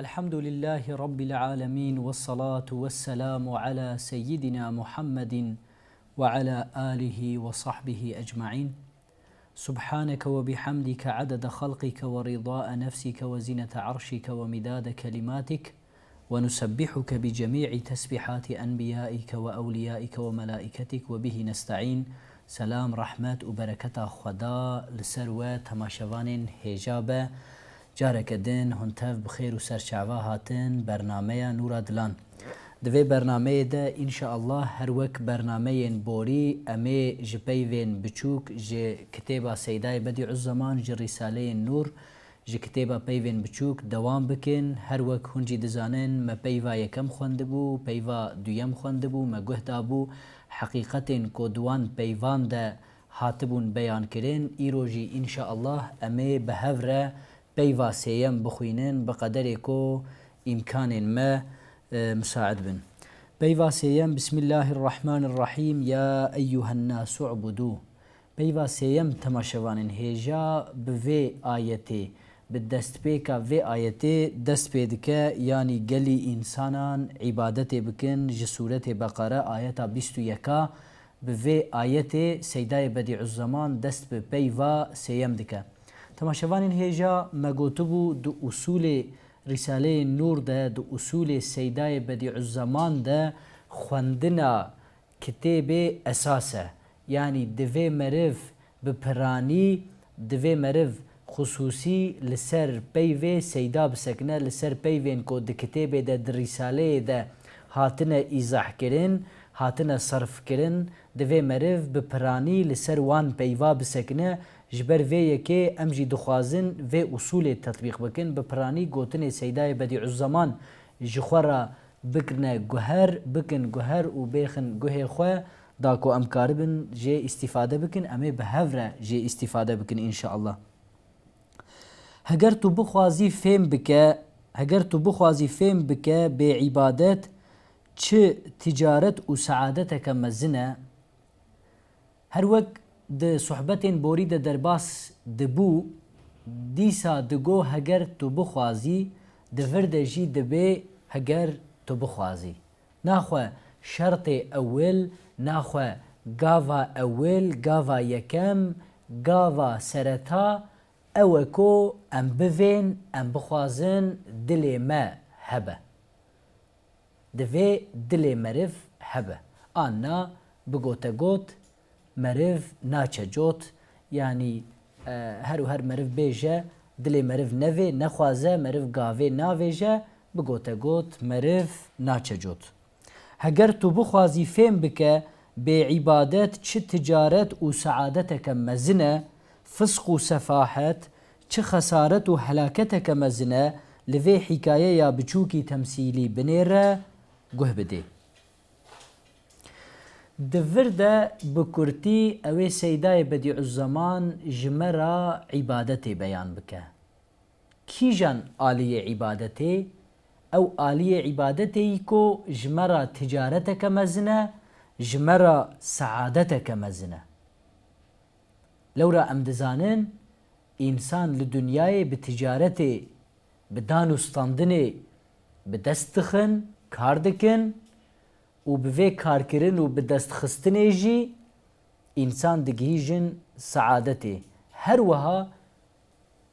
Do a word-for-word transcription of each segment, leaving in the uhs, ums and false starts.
الحمد لله رب العالمين، والصلاة والسلام على سيدنا محمد وعلى آله وصحبه أجمعين. سبحانك وبحمدك عدد خلقك ورضاء نفسك وزنة عرشك ومداد كلماتك، ونسبحك بجميع تسبيحات أنبيائك وأوليائك وملائكتك وبه نستعين. سلام، رحمت و bereketa Xweda li ser we temaşevanên hêja be. Careke din hûn tev bi xêr û serçava hatin bernameya Nûra Dilan. Di vê bernameyê de, înşeallah, her wek bernameyên borî, em ê ji peyvên biçûk ji kitêba Seydayê Bedîuzzeman, ji Rîsaleyên Nûr, ji kitêba Peyvên Biçûk dewam bikin. Her wek hûn jî dizanin, me peyva yekem xwendibû, peyva duyem xwendibû, me guh dabû heqîqetên ku di wan peyvan de hatibûn beyankirin. Îro jî, înşeallah, em ê bi hev re peyva sêyem bixwînin, bi qederê ku îmkanên me, e, misaid bin. Peyva sêyem, Bismillahirrahmanirrahîm, Ya eyyuhennasu ubudû. Peyva sêyem, temaşevanên hêja, bi vê ayetê, bi destpêka vê ayetê dest pê dike, yanî gelî însanan îbadetê bikin, ji sûretê Beqere, ayeta bîst û yeka, bi vê ayetê Seydayê Bedîuzzeman dest bi peyva sêyem dike. Temaşevanên hêja, me gotibû, di usûlê Rîsaleyê Nûr de, di usûlê Seydayê Bedîuzzeman de xwendina kitêbê esas e. Yanî divê meriv bi piranî, divê meriv xusûsî li ser peyvê Seyda bisekine, li ser peyvên ku di kitêbê de, di Rîsaleyê de hatine îzahkirin, hatine serfkirin, divê meriv bi piranî li ser wan peyva bisekine. Ji ber vê yekê em jî dixwazin vê usûlê tetbîq bikin, bi piranî gotinê Seydayê Bedîuzzeman ji xwe re bikirine guher, bikin guher û bêxin guhê xwe, da ku em karibin jê îstîfade bikin, em ê bi hev re jê îstîfade bikin, înşeallah. Heger tu bixwazî fêm bike, heger tu bixwazî fêm bike, bê îbadet çi ticaret û seadeteke mezin e. Her wek di sohbetên borî de derbas dibû, dîsa digo, heger tu bixwazî, di vir de jî dibê, heger tu bixwazî. Naxwe şertê ewil, naxwe gava ewil, gava yekem, gava sereta, ew e ku em bivên, em bixwazin, dilê me hebe. Divê dilê meriv hebe. Anna, bi gotegot, meriv naçe cot. Yanî, e, her û her meriv bêje, dilê meriv nevê, nexwaze, meriv gavê navêje, bi gotegot, meriv naçe cot. Heger tu bixwazî fêm bike, bê îbadet çi ticaret û seadeteke mezin e, fisq û sefahet çi xesaret û helaketeke mezin e, li vê hîkayeya biçûkî temsîlî binêre, guh bidê. Di vir de bi kurtî ew ê Seydayê Bedîuzzeman ji me re îbadetê beyan bike. Kîjan aliyê îbadetê? Ew aliyê îbadetê yî ku ji me re ticareteke mezin e, ji me re seadeteke mezin e. Lewra em dizanin, însan li dinyayê bi ticaretê, bi dan û standinê bi dest dixin, kar dikin û bi vê karkirin û bi destxistinê jî însan digihîjin seadetê. Her wiha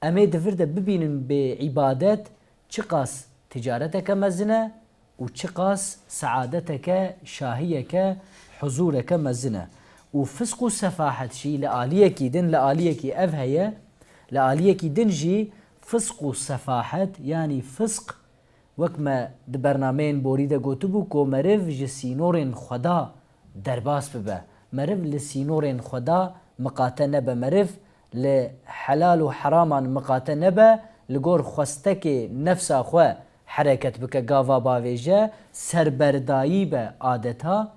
em ê di vir de bibînin bê îbadet çiqas ticareteke mezin e û çiqas seadeteke, şahiyeke, huzûreke mezin e. Û fisq û sefahet jî li aliyekî din, li aliyekî ev heye, li aliyekî din jî fisq û sefahet, yanî fisq, wek me di bernameyên borî de gotibû, ku meriv ji sînorên Xweda derbas bibe. Meriv li sînorên Xweda miqate nebe. Meriv li helal û heraman miqate nebe, li gor xwestekê nefsa xwe hereket bike, gava bavêje, serberdayî be adeta.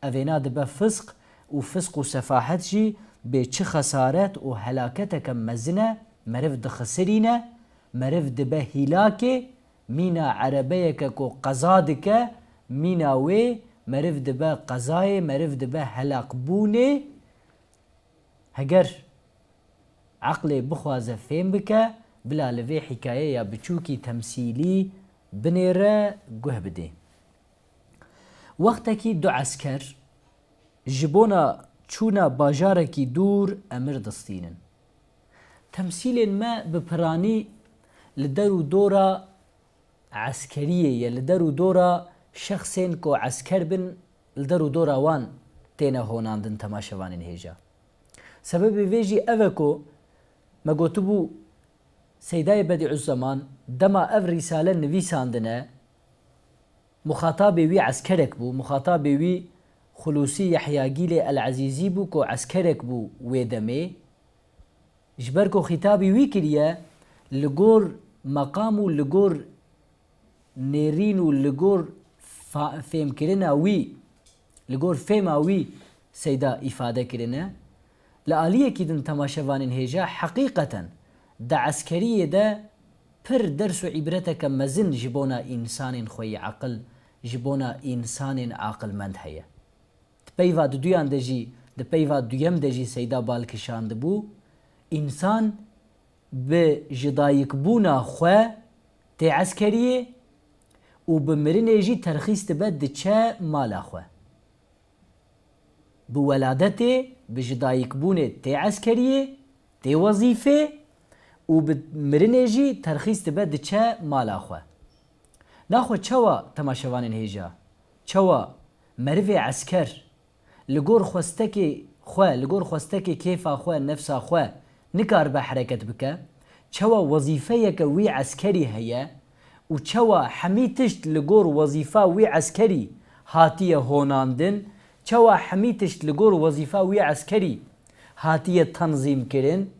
Evêna dibe fisq û fisq û sefahet jî bê çi xesaret û helaketeke mezin e, meriv dixisirîne, meriv dibe hîlakê, mîna erebeyeke ku qeza dike, mîna wê meriv dibe qezayê, meriv dibe helakbûnê. Heger eqlê bixwaze fêm bike, bila li vê hîkayeya biçûkî temsîlî Binêre guh bidê. Wextekî du esker ji bona çûna bajarekî dûr emir distînin. Temsîlên me bi piranî li der û dora eskeriyê ye, li der û dora şexsên ku esker bin, li der û dora wan têne honandin temaşevanên hêja. Sebebê vê jî ev e ku me gotibû, Seydayê Bedîuzzeman dema ev rîsale nivîsandine, muxatabê wî eskerek bû, muxatabê wî Xulûsî Yehyagîlê El Ezîzî bû ku eskerek bû wê demê. Ji ber ku xîtabî wî kiriye, li gor meqam û li gor nêrîn û li gor fa-, fêmkirina wî, li gor fêma wî Seyda îfade kirine. Li aliyekî din temaşevanên hêja heqîqeten di eskeriyê de pir ders û îbreteke mezin ji bona însanên xweyî eqil, ji bona însanên aqilmend heye. Di peyva duduyan de jî, di peyva duyem de jî Seyda bal kişandibû, însan bi jidayikbûna xwe tê eskeriyê û bi mirinê jî terxîs dibe diçe mala xwe. Bi weladetê, bi jidayikbûnê tê eskeriyê, tê wezîfê û bi mirinê jî terxîs dibe diçe mala xwe. Naxwe çawa temaşevanên hêja, çawa merivê esker li gor xwestekê xwe, li gor xwestekê kêfa xwe, nefsa xwe nikaribe hereket bike? Çawa wezîfeyeke wî eskerî heye û çawa hemî tişt li gor wezîfa wî eskerî hatiye honandin? Çawa hemî tişt li gor wezîfa wî eskerî hatiye tenzîm kirin?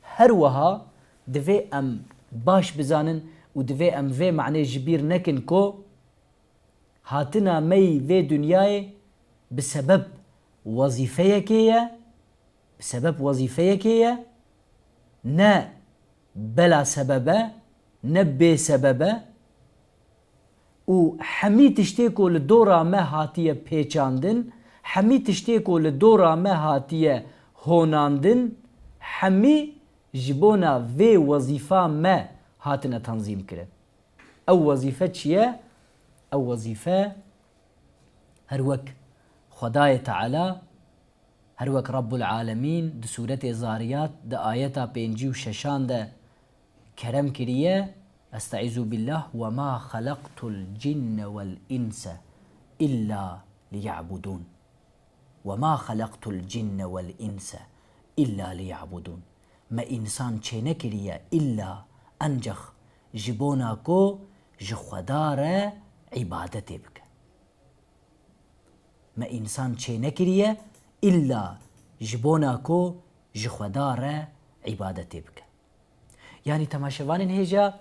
Her wiha divê em baş bizanin û divê em vê manê ji bîr nekin ku hatina me yî vê dinyayê bi sebeb wezîfeyekê ye, bi sebeb wezîfeyekê ye, ne bela sebeb e, ne bê sebeb e. Û hemî tiştê ku li dora me hatiye pêçandin, hemî tiştê ku li dora me hatiye honandin, hemî ji bona vê wezîfa me hatine tenzîm kirin. Ew wezîfe çi ye? Ew wezîfe her wek Xwedayê Teala, her wek Rabbul Alemîn di sûretê Zariyat di ayeta pêncî û şeşan de kerem kiriye, Estaizu billah, "Ve ma xelaqtul cinne vel inse illa liya'budun." "Ve ma xelaqtul cinne vel inse illa liya'budun." Me însan çênekiriye illa, encex ji bona ku ji Xweda re îbadetê bike. Me însan çênekiriye illa ji bona ku ji Xweda re îbadetê bike. Yanî temaşevanên hêja,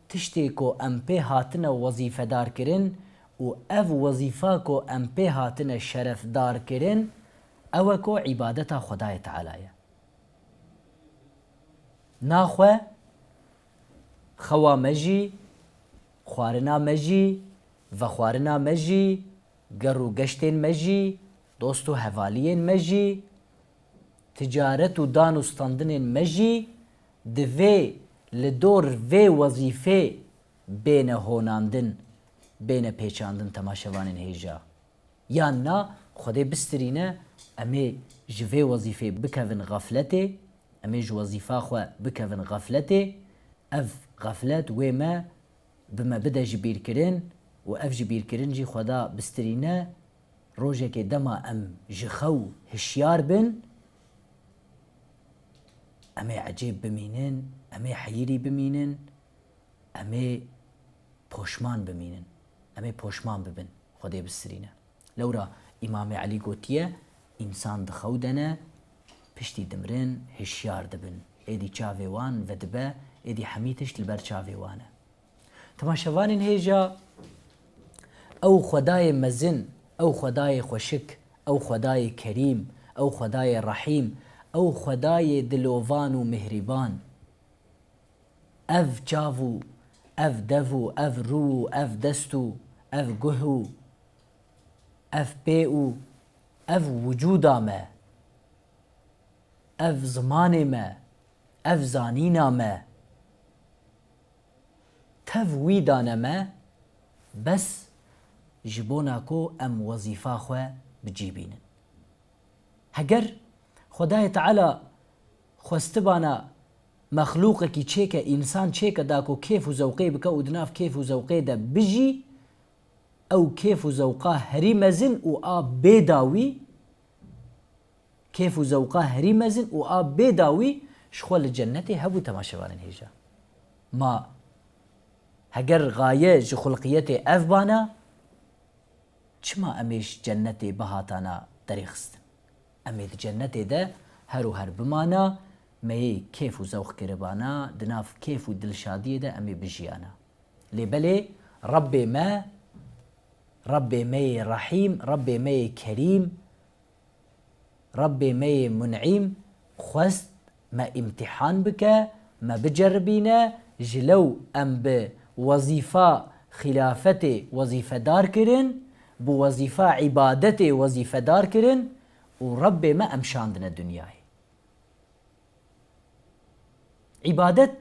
tiştê ku em pê hatine wezîfedar kirin û ev wezîfa ku em pê hatine şerefdar kirin, ew e ku îbadeta Xwedayê Teala ye. Naxwe xewa me jî, xwarina me jî, vexwarina me jî, ger û geştên me jî, dost û hevaliyên me jî, ticaret û dan û standinên me jî divê li dor vê wezîfê bêne honandin, bêne pêçandin temaşevanên hêja. Yan na, Xwedê bistirîne, em ê ji vê wezîfê bikevin xefletê, em ê ji wezîfa xwe bikevin xefletê. Ev xeflet wê me bi me bide ji bîrkirin û ev ji bîrkirin jî Xweda bistirîne, rojekê dema em ji xew hişyar bin, em ê ecêb bimînin, em ê heyirî bimînin, em ê poşman bimînin, em ê poşman bibin, Xwedê bistirîne. Lewra Îmamê Elî gotiye, însan di xew de ne, piştî dimirin hişyar dibin. Êdî çavê wan vedibe, êdî hemî tişt li ber çavê wan e. Temaşevanên hêja, ew Xwedayê mezin, ew Xwedayê xweşik, ew Xwedayê kerîm, ew Xwedayê rehîm, ew Xwedayê dilovan û mihrîban. Ev çav û ev dev û ev rû û ev dest û ev guh û ev pê û ev wicûda me, ev zimanê me, ev zanîna me, tev wî dane me, Bes ji bona ku em wezîfa xwe bi cî bînin. Heger Xwedayê Teala xwestibana mexlûqekî çêke, însan çêke da ku kêf û zewqê bike û di nav kêf û zewqê de bijî, ew kêf û zewqa herî mezin û a bêdawî, kêf û zewqa herî mezin û a bêdawî ji xwe li cennetê hebû, temaşevanên hêja. Ma heger gaye ji xulqiyetê ev bana, çima em ê ji cennetê bihatana derêxistin? Em ê di cennetê de her û her bimana, me yê kêf û zewq kiribana, di nav kêf û dilşadiyê de em ê bijiyana. Lê belê Rebbê me, Rebbê me yê Rehîm, Rebbê me yê Kerîm, Rebbê me yê Mun'îm xwest me îmtîhan bike, me biceribîne, ji lew em bi wezîfa xilafetê wezîfedar kirin, bi wezîfa îbadetê wezîfedar kirin û Rebbê me em şandine dinyayê. Îbadet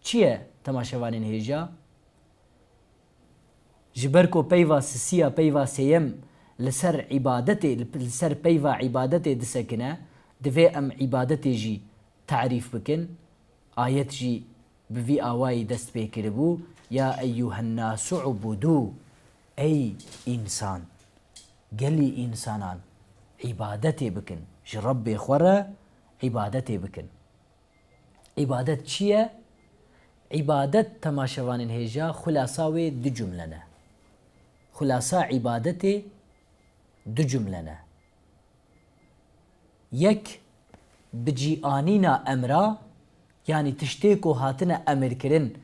çi ye, temaşevanên hêja? Ji ber ku peyva sisiya, peyva sêyem li ser îbadetê, li, li ser peyva îbadetê disekine, divê em îbadetê jî tarîf bikin. Ayet jî bi vî awayî dest pê kiribû, "Ya eyyuhen nasu ubudû." Ey însan, gelî însanan, îbadetê bikin. Ji Rebbê xwe re îbadetê bikin. Îbadet çi ye? Îbadet, temaşevanên hêja, xulasa wê du cumle ne. Xulasa îbadetê du cumle ne. Yek, bicîanîna emra, yanî tiştê ku hatine emirkirin,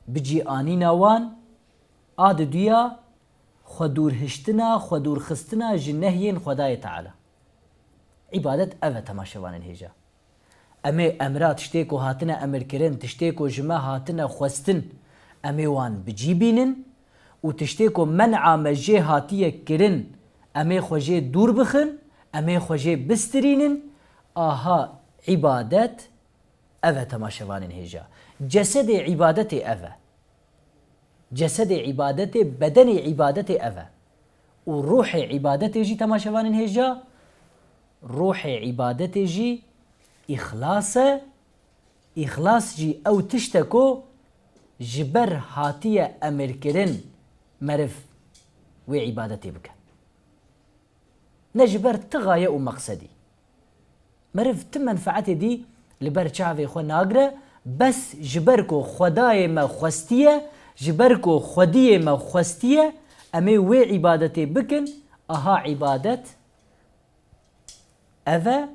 bicîanîna wan, a diduya, xwedûrhiştina, xwedûrxistina ji nehyên Xwedayê Teala. Îbadet ev e, temaşevanên hêja. Em ê emra, tiştê ku hatine emirkirin, tiştê ku ji me hatine xwestin, em ê wan bi cî bînin û tiştê ku men'a me jê hatiye kirin, em ê xwe jê dûr bixin, em ê xwe jê bistirînin. Aha îbadet ev e, temaşevanên hêja. Cesedê îbadetê ev e. Cesedê îbadetê, bedenê îbadetê ev e. Û ruhê îbadetê jî, temaşevanên hêja, ruhê îbadetê jî îxlas e. Îxlas jî ew tişt e ku ji ber hatiye emirkirin meriv wê îbadetê bike. Ne ji ber ti gaye û meqsedî. Meriv ti menfeetê dî li ber çavê xwe nagire, bes ji ber ku Xwedayê me xwestiye, ji ber ku xwediyê me xwestiye, em ê wê îbadetê bikin, aha îbadet ev e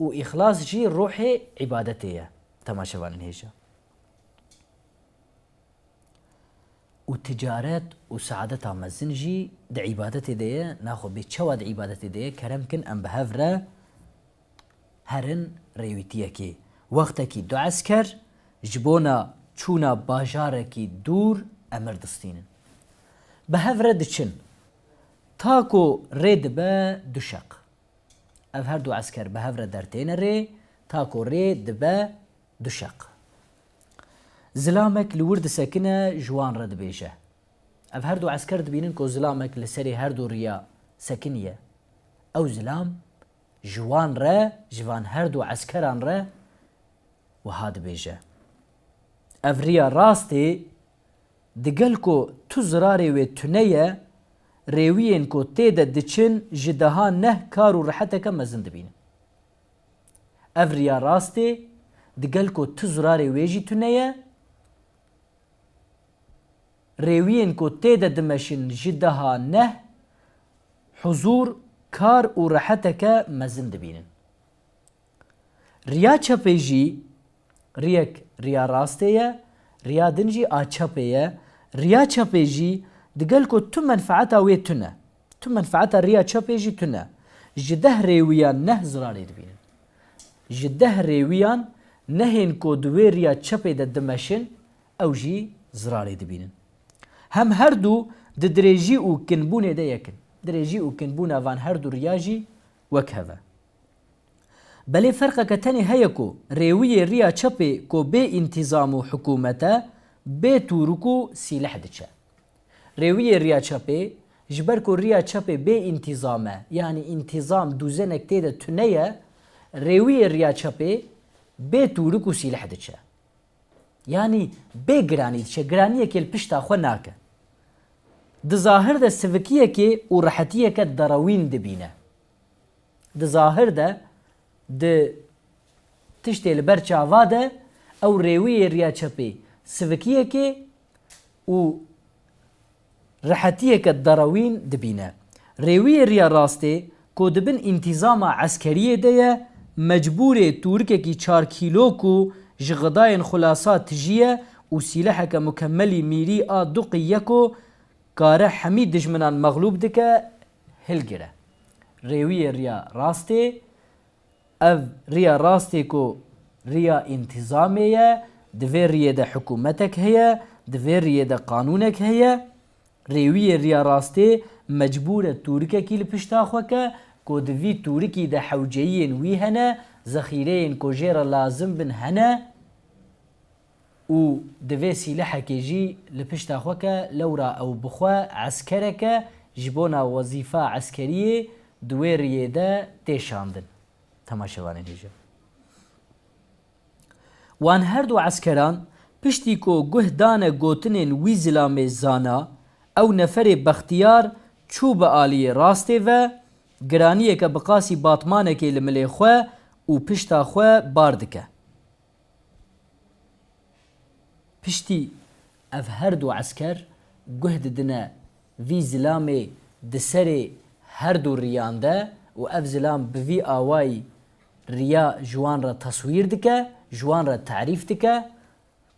û îxlas jî ruhê îbadetê ye. Temaşevanên hêja. Û ticaret û saadeta mezin jî di îbadetê de ye. Naxwe bê çawa di îbadetê de ye? Kerem kin em bi hev re herin rêwîtiyekê. Wextekî du esker ji bona çûna bajarekî dûr emir distînin. Bi hev re diçin. Ta ku rê dibe du şeq. Ev her du esker bi hev re dertêne rê, ta ku rê dibe du şeq. Zilamek li wir disekine, ji wan re dibêje. Ev her du esker dibînin ku zilamek li serê her du riya sekiniye. Ew zilam ji wan re, ji van her du eskeran re wiha dibêje, Ev riya rastê, digel ku tu zirarê wê tune ye, rêwiyên ku tê de diçin ji deha neh kar û riheteke mezin dibînin. Ev riya rastê, digel ku tu zirarê wê jî tune ye, rêwiyên ku tê de dimeşin ji deha neh huzûr, kar û riheteke mezin dibînin. Riya çepê jî, riyek riya rastê ye, riya din jî a çepê ye. Riya çepê jî digel ku tu menfaeta wê tune. Tu menfaeta riya çepê jî tune. Ji deh rêwiyan neh zirarê dibînin. Ji deh rêwiyan nehên ku di wê riya çepê de dimeşin, ew jî zirarê dibînin. Hem her du di dirêjî û kinbûnê de yek in. Dirêjî û kinbûna van her du riya jî wek hev e. Belê ferqeke tenê heye ku rêwiyê riya çepê ku bê întîzam û hikûmet e, bê tûruk û sîleh diçe. Rêwiyê riya çepê, ji ber ku riya çepê bê întîzam e, yanî întîzam, dûzenek tê de tune ye, rêwiyê riya çepê bê tûrik û sîleh diçe. Yanî bê giranî diçe, giraniyekê li pişta xwe nake. Di zahir de sivikiyekê û rehetiyeke derewîn dibîne. Di zahir de, di tiştê li ber çava de, ew rêwiyê riya çepê sivikiyekê û rehetiyeke derewîn dibîne. Rêwiyê riya rastê ku di bin întîzama eskeriyê de ye, mecbûrê tûrikekî çar kîlo ku ji xidayên xulasa tijî ye û sîleheke mukemmelî mîrî a du qî ye ku kare hemî dijminan mexlûb dike, hilgire. Rêwiyê riya rastê, ev riya rastê ku riya întîzamê ye, di vê riyê de hikûmetek heye, di vê riyê de qanûnek heye. Rêwiyê riya rastê mecbûr e tûrikekî li pişta xwe ke ku di vî tûrikî de hewceyiyên wî hene, zexîreyên ku jê re lazim bin hene û divê sîlehekê jî li pişta xwe ke lewra ew bi xwe eskereke ji bona wezîfa eskeriyê di wê riyê de tê şandin. Temaşevanên hêja. Wan her du eskeran piştî ku guh dane gotinên wî zilamê zana, ew neferê bextiyar çû bi aliyê rastê ve, giraniyeke bi qasî batmanekê li milê xwe û pişta xwe bar dike. Piştî ev her du esker guh didine vî zilamê di serê her du riyan de û ev zilam bi vî awayî riya ji wan re teswîr dike, ji wan re tarîf dike.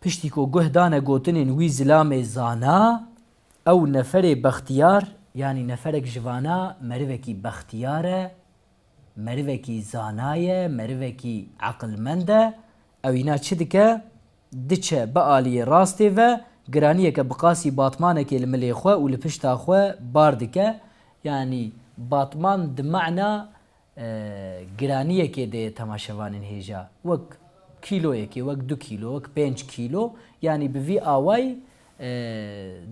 Piştî ku guh dane gotinên wî zilamê zana, ew neferê bextiyar, yanî neferek ji vana merivekî bextiyar e, merivekî zana ye, merivekî eqilmend e. Ew îna çi dike? Diçe bi aliyê rastê ve, giraniyeke bi qasî batmanekê li milê xwe û li pişta xwe bar dike. Yanî batman di mana, e, giraniyekê de ye temaşevanên hêja. Wek kîloyekê, wek du kîlo, wek pênc kîlo. Yanî bi vî awayî, e,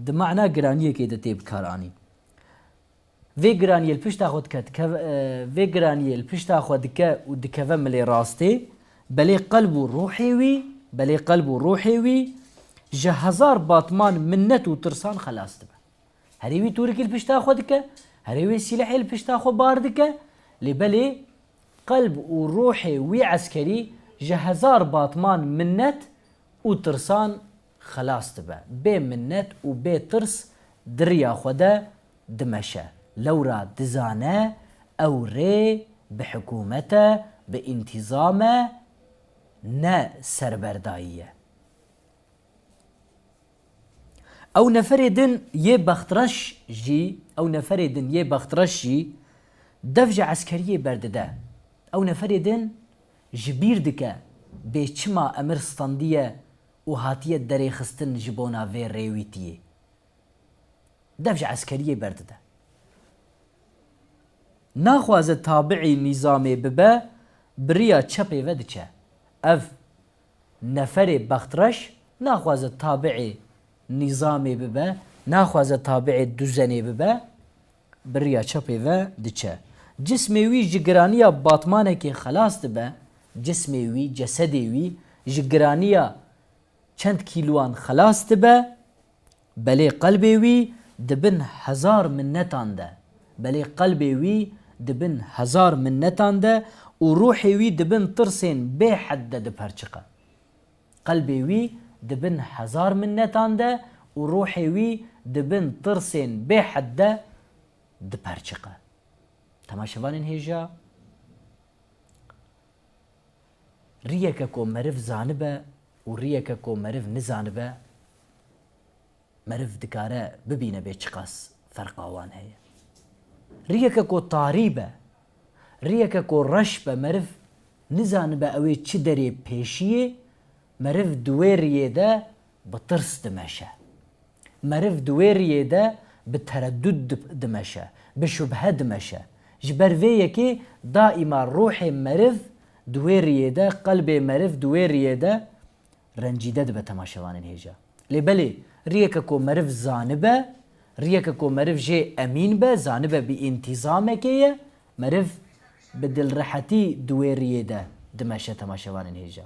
di mana giraniyekê de tê bikaranîn. Vê giraniyê li pişta xwe dike, dikeve, e, vê giraniyê li pişta xwe dike û dikeve milê rastê, belê qelb û ruhê wî, belê qelb û ruhê wî ji hezar batman minnet û tirsan xelas dibe. Herê wî tûrikî li pişta xwe dike, herê wê sîlehê li pişta xwe bar dike, lê belê qelb û ruhê wî eskerî ji hezar batman minnet û tirsan xelas dibe. Bê minnet û bê tirs di riya xwe de dimeşe. Lewra dizane ew rê bi hikûmet e, bi întîzam e, ne serberdayî ye. Ew neferê din yê bextreş jî, ew neferê din yê bextreş jî dev ji eskeriyê berdide. Ew neferê din ji bîr dike bê çima emir standiye û hatiye derêxistin ji bona vê rêwîtiyê. Dev ji eskeriyê berdide. Naxwaze tabi'î nîzamê bibe, bi riya çepê ve diçe. Ev neferê bextreş naxwaze tabi'ê nîzamê bibe, naxwaze tabi'ê duzenê bibe, bi riya çepê ve diçe. Cismê wî ji giraniya batmanekê xelas dibe, cismê wî, cesedê wî ji giraniya çend kîloan xelas dibe, belê qelbê wî di bin hezar minnetan de, belê qelbê wî di bin hezar minnetan de û ruhê wî di bin tirsên bêhed de diperçiqe. Qelbê wî di bin hezar minnetan de û ruhê wî di bin tirsên bêhed de diperçiqe. Temaşevanên hêja, riyeke ku meriv zanibe û riyeke ku meriv nizanibe, meriv dikare bibîne bê çiqas ferqa wan heye. Riyeke ku tarî be, riyeke ku reş be, meriv nizanibe ew ê çi derê pêşiyê, meriv di wê riyê de bi tirs dimeşe. Meriv di wê riyê de bi tereddud di-, dimeşe, bi şubhe dimeşe. Ji ber vê yekê daîma ruhê meriv di wê riyê de, qelbê meriv di wê riyê de rencîde dibe temaşevanên hêja. Lê belê, riyeke ku meriv zanibe, Riyeke ku meriv jê emîn be, zanibe bi întîzamekê ye, meriv bi dilrehetî di wê riyê de dimeşe, temaşevanên hêja.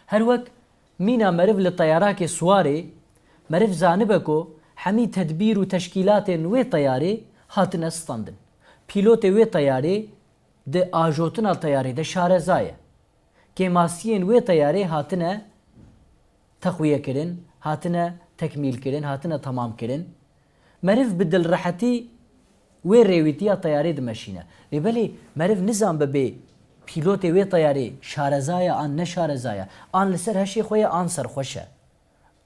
Her wek mîna meriv li teyarakê siwarê, meriv zanibe ku hemî tedbîr û teşkîlatên wê teyarê hatine standin. Pîlotê wê teyarê di ajotina teyarê de şareza ye. Kêmasiyên wê teyarê hatine teqwiyekirin, hatine tekmîlkirin, hatine temamkirin. Meriv bi dilrehetî wê rêwîtiya teyarê dimeşîne. Lê belê meriv nizan bibê pîlotê wê teyarê şareza ye an ne şareza ye, an li ser heşê xwe ye an serxweş e,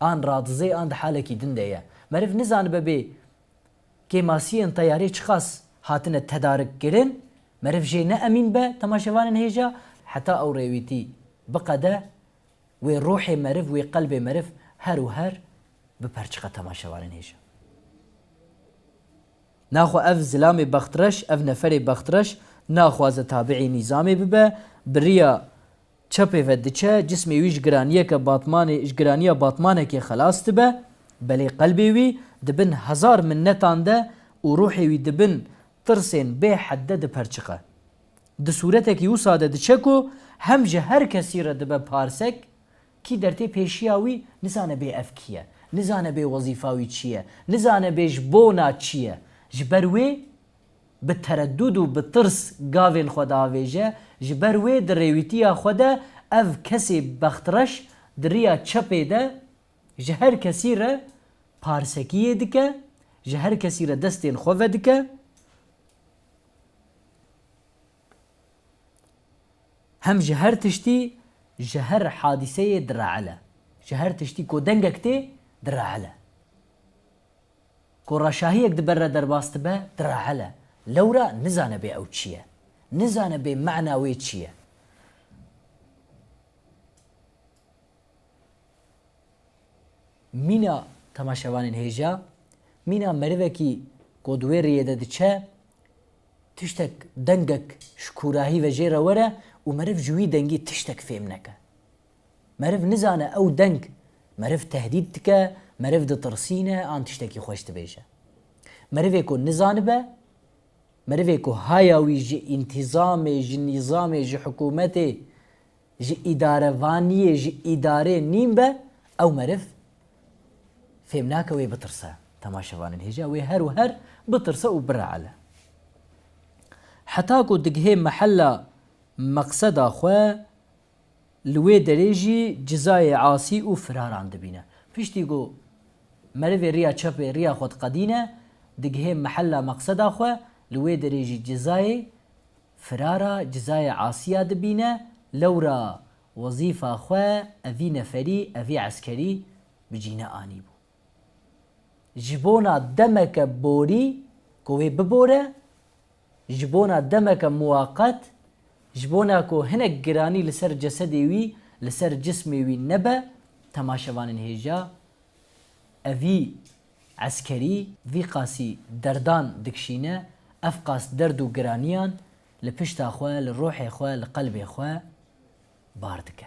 an radizê an di halekî din de ye. Meriv nizanibe bê kêmasiyên teyarê çiqas hatine tedarik kirin, meriv jê ne emîn be, temaşevanên hêja, heta ew rêwîtî biqede, wê ruhê meriv, wê qelbê meriv her û her biperçiqe, temaşevanên hêja. Naxwe ev zilamê bextreş, ev neferê bextreş naxwaze tabiî nîzamê bibe, bi riya çepê ve diçe, cismê wî ji giraniyeke batmanê, ji giraniya batmanekê xelas dibe, belê qelbê wî di bin hezar minnetan de û ruhê wî di bin tirsên bê hed de diperçiqe. Di sûretekî wisa de diçe ku hem ji her kesî re dibe parsek, kî dertê pêşiya wî nizane bê ev kî ye, nizane bê wezîfa wî çi ye, nizane bê ji bona çi ye. Ji ber wê bi tereddûd û bi tirs gavên xwe diavêje, ji ber wê di rêwîtiya xwe de ev kesê bextreş di riya çepê de ji her kesî re parsekiyê dike, ji her kesî re destên xwe vedike. Hem ji her tiştî, ji her hadîseyê direele. Ji her tiştî ku dengek tê, direele. Ku reşahiyek di ber re derbas dibe, direele. Lewra nizane bê ew çi ye. Nizane bê mena wê çi ye. Mîna temaşevanên hêja, mîna merivekî ku di wê riyê de diçe, tiştek, dengek ji kûrahî ve jê re were û meriv ji wî dengî tiştek fêm neke. Meriv nizane ew deng meriv tehdîd dike, meriv ditirsîne an tiştekî xweş dibêje. Merivê ku nizanibe, merivê ku haya wî ji întîzamê, ji nîzamê, ji hikûmetê, ji îdarevaniyê, ji îdarê nîn be, ew meriv fêm nake wê bitirse. Temaşevanên hêja wê her û her bitirse û bireele. Heta ku digihê mehella meqseda xwe, li wê derê jî cizayê asî û firaran dibîne. Piştî ku merivê riya çepê riya xwe diqedîne, digihê mehella meqseda xwe, li wê derê jî cizayê firara, cizayê asiya dibîne, lewra wezîfa xwe evî neferî, evî eskerî bi cî neanîbû. Ji bona demeke borî ku wê bibore, ji bona demeke muwaqet, ji bona ku hinek giranî li ser cesedê wî, li ser cismê wî nebe, temaşevanên hêja, evî eskerî vî qasî derdan dikişîne, ev qas derd û giraniyan li pişta xwe, li ruhê xwe, li qelbê xwe bar dike.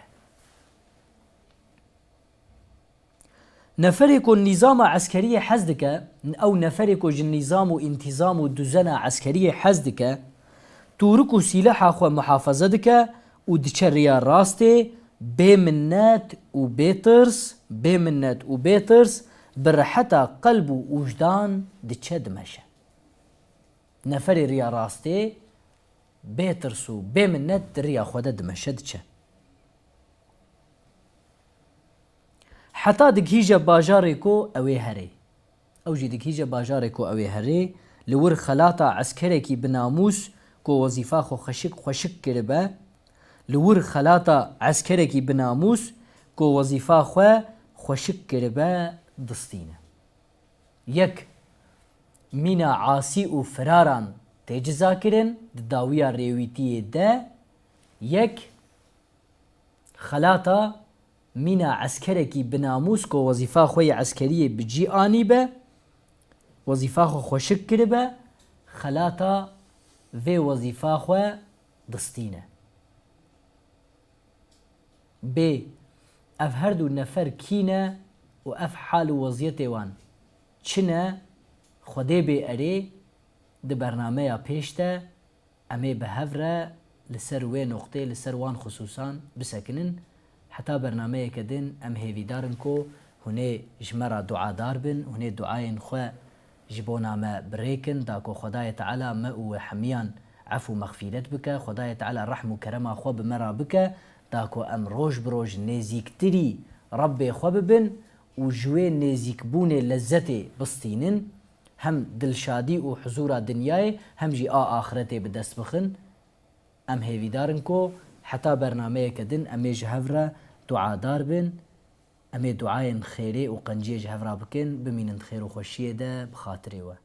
Neferê ku nîzama eskeriyê hez dike, ew neferê ku ji nîzam û întîzam û duzena eskeriyê hez dike, tûrik û sîleha xwe muhafaze dike û diçe riya rastê, bê minnet û bê tirs, bê minnet û bê tirs, bi reheta qelb û wijdan diçe dimeşe. Neferê riya rastê, bê tirs û bê minnet di riya xwe de dimeşe diçe. Heta digihîje bajarê ku ew ê herê. Ew jî digihîje bajarê ku ew ê herê, li wir xelata eskerekî bi namûs ku wezîfa xwe xweşik xweşik kiribe, li wir xelata eskerekî bi namûs ku wezîfa xwe xweşik kiribe distîne. Yek, mîna asî û firaran tê cizakirin di dawiya rêwîtiyê de, yek, xelata mîna eskerekî bi namûs ku wezîfa xwe yê eskeriyê bi cî anîbe, wezîfa xwe xweşik kiribe, xelata vê wezîfa xwe distîne. Bê, ev her du nefer kî ne û ev hal û weziyetê wan Çi ne, Xwedê bê erê, di bernameya pêş de em ê bi hev re li ser wê noqtê, li ser wan xisûsan bisekinin. Heta bernameyeke din em hêvîdar in ku hûn ê ji me re duadar bin, hûn ê duayên xwe ji bona me birêkin, da ku Xwedayê Teala me û we hemiyan ef û mexfîret bike, Xwedayê Teala rehm û kerema xwe bi me re bike, da ku em roj bi roj nêzîktirî Rebbê xwe bibin û ji wê nêzîkbûnê lezzetê bistînin, hem dilşadî û huzûra dinyayê, hem jî a axiretê bi dest bixin. Em hêvîdar in ku heta bernameyeke din em ê ji hev re duadar bin, em ê duayên xêrê û qenciyê ji hev re bikin, bimînin di xêr û xweşiyê de bi xatirê we.